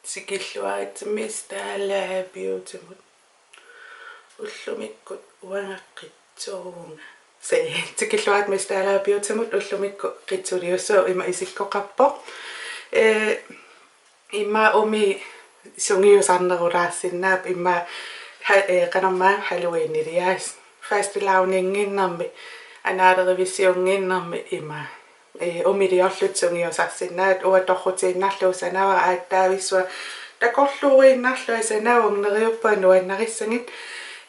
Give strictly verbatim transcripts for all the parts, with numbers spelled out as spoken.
Tikilluaritsi Miss Dalager Beautymut. Ullumikkut uanga qitsuuvunga. Se, tikilluaritsi Miss Dalager Beautymut, ullumikkut qitsuliussuaq ima isikkoqarpoq. Ee, ima umi sungiusarnerulaarsinnaapput ima ha-, ee, qanormaa Halloweeniliaas. Fastelavninginnarmi, anaalerivissiunnginnarmi ima. Ee, umiliorlutik sungiusarsinnaapput, uanga torrutiinnarlugu sanavara aatsaavissuaq takorluuinnarlunga sanavunga, neriuppunga nuannarissagit,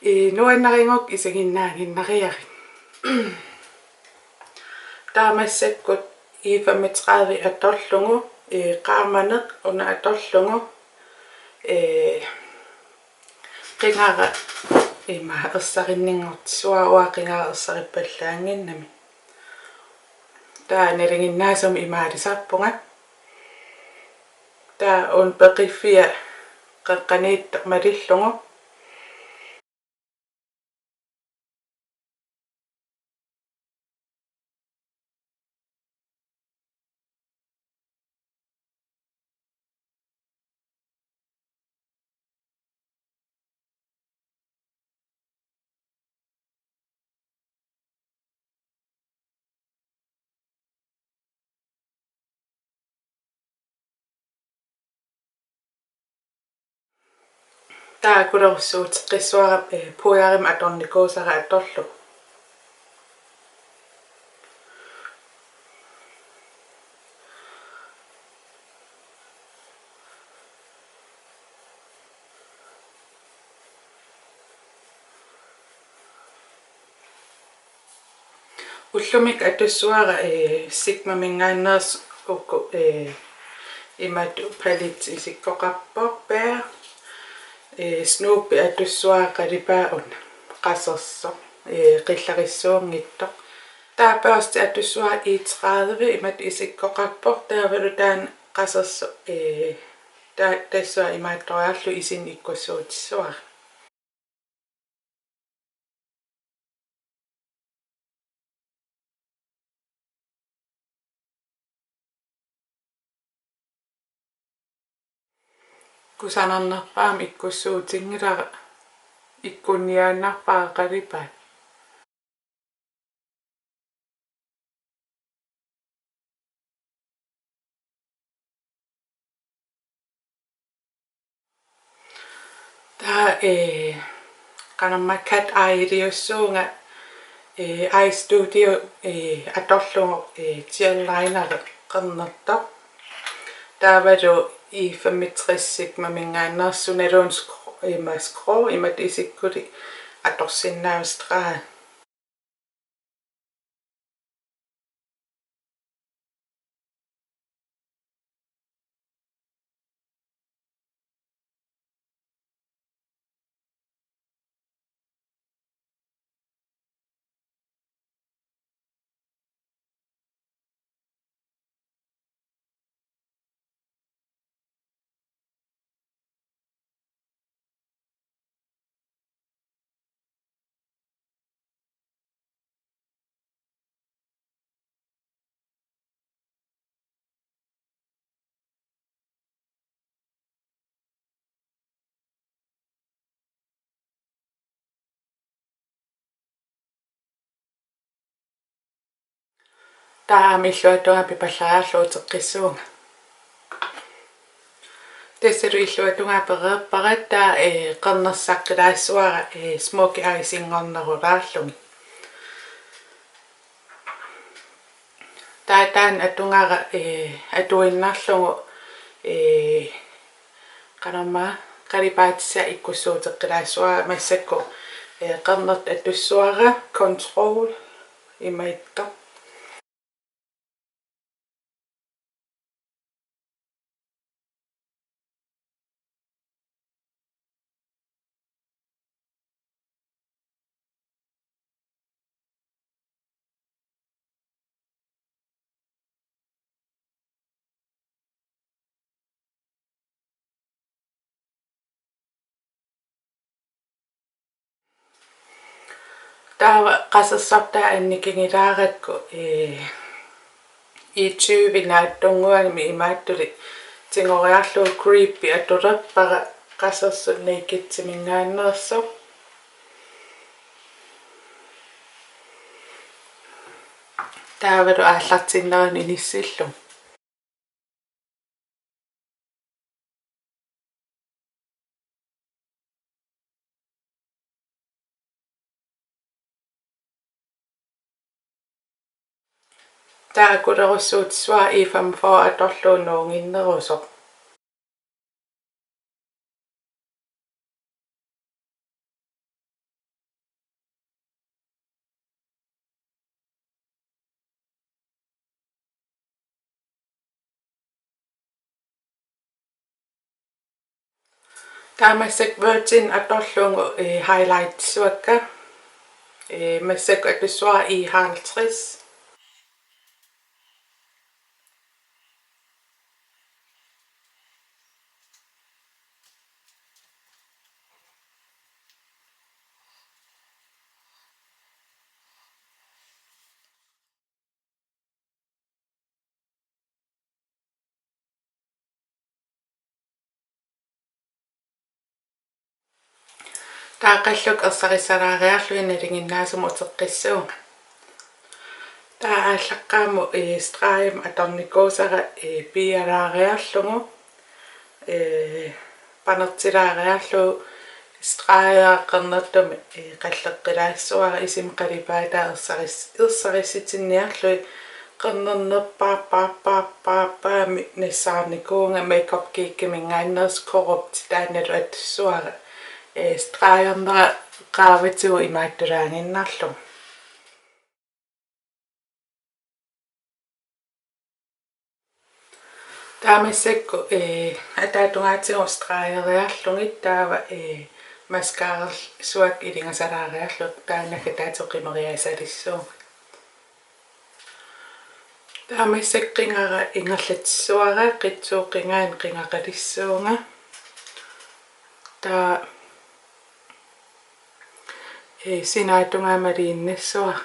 ee, nuannarigukku isiginnaaginnariarit. Taava massakkut E femogtredive atorlugu, ee, qaamaneq una atorlugu, ee, qingara ima ersarinninngortissuara, uanga qingara ersarippallaannginnami. Taava nalinginnaasumik imaalisarpunga. Taava una peqiffia qeqqaniittoq malillugu. Taava akulerussuuteqqissuara, ee, pudderimik atornikuusara atorlugu. Ullumikkut atussuara, ee, Sigmaminngaanneersoq uku, ee, imatut paletti isikkoqarpoq Bear. Ee, Snoopy atussuara qalipaat una qasersoq, ee, qillarissuunngitsoq. Taava børsti atussuara E tredive imatut isikkoqarpoq, taavalu taanna qasersoq, ee, ta-, tassunga imaattoriarlugu isinnik ikkussuutissuara. Kusanarnerpaamik ikkussuutinngilara, ikkunniaannarpara qalipaat. Taava, ee, qanormaa cat eye-liussuunga, ee, Eye Studio, ee, atorlugu, ee, gel lineri qernertoq. Taavalu E femogtres Sigmaminngaanneersoq, sunaluunniit skrå-, ima skrå, imatut isikkulik atorsinnaavara. Taava aamma illuatungaa pipallariarlugu uteqqissuunga. Tassalu illuatungaa pereerpara, taava, ee, qernersaqqilaassavara, ee, smokey eyes-inngornerulaarlugit. Taava taanna atugara, ee, atuinnarlugu, ee, qanormaa qalipaatissaq ikkussuuteqqilaassavara, massakkut, ee, qernertoq atussuara Control imaattoq. Taava qasersortaa annikigilaarakku, ee, E tyve naatsunnguamik imaattuli, Tigoriarlugu Creepy atulerpara, qasersut Nakedsimingaanneersoq. Taavalu aallartinnerani inissillugu. Taava akulerussuutissavara E femogfyrre atorlugu nuuginnerusoq. Taava massakkut Virgin atorlugu, eh, highlightissavakka. Eh, massakkut atussavara E halvtreds. Taava qallukka ersarissalaariarlugit nalinginnaasumik uteqqissuunga. Taava aallaqqaammut, eh, stregimik atornikuusara, eh, piialaariarlugu, eh, panertilaariarlugu stregera qernertumik, eh, qalleqqilaassavara, isima qalipaataa ersaris-, ersarissitinniarlugit qernernerpaarpaarpaarpaarpaamik nassaarnikuuvunga. Makeup Geekimingaanneersoq Corrupt taannalu atussavara, eh, stregernera qaavatigut imaattulaaginnarlugu. Taava massakkut, eh, ataatungaatigut stregeriarlugit taava, eh, mascarallu suak ilingasalaariarlugu taanna ataatsimoorlugu qimeriaasalissuunga. Taava massakkut qingara ingerlatissavara, qitsuup qingaanut qingaqalissuunga. Taava, eh, sinaatungaa maliinnassavara.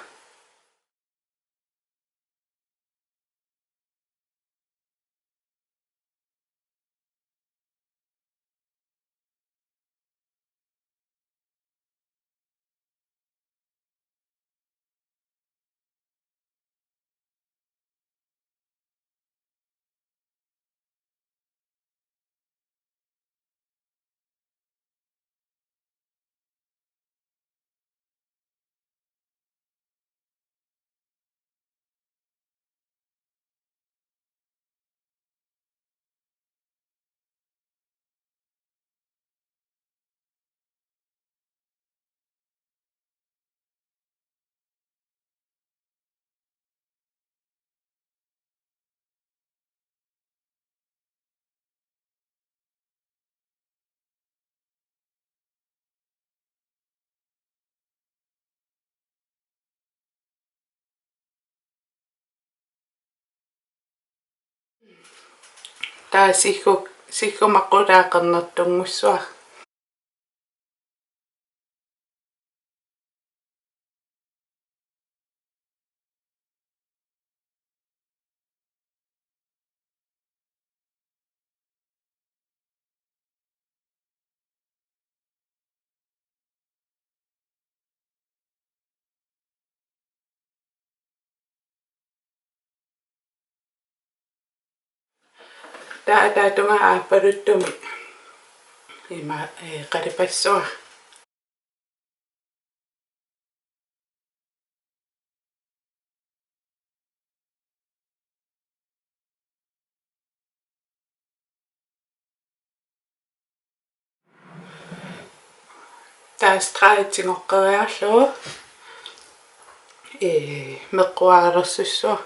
Taava siggu-, siggumaqqutaa qernertunngussavara. Taava ataatungaa aappaluttumik ima, eh, qalipassavara. Taava stregit tigoqqeriarlugu, ee, meqqualersussavara.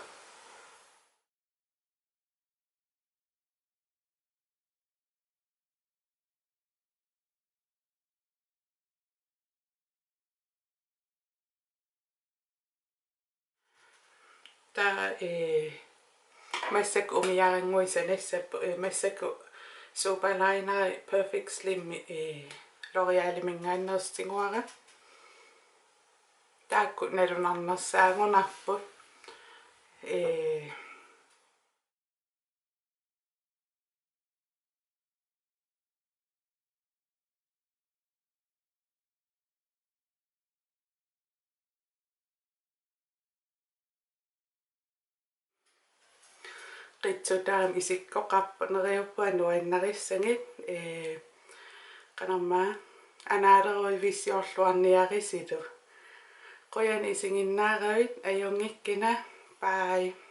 Taava, ee, massakkut umiarannguit sanassappat, ee, massakkut Superliner Perfect Slim, ee, L'Oréalimingaanneersoq tiguara. Taakku nalunarnersaagunarput. Ee, Qitsutaam isikkoqarpoq, neriuppunga nuannarissagit, ee, qanormaa, anaaleruit visiorluarniarisilu. Qujan isiginnaaravit, ajunngikkina, bye.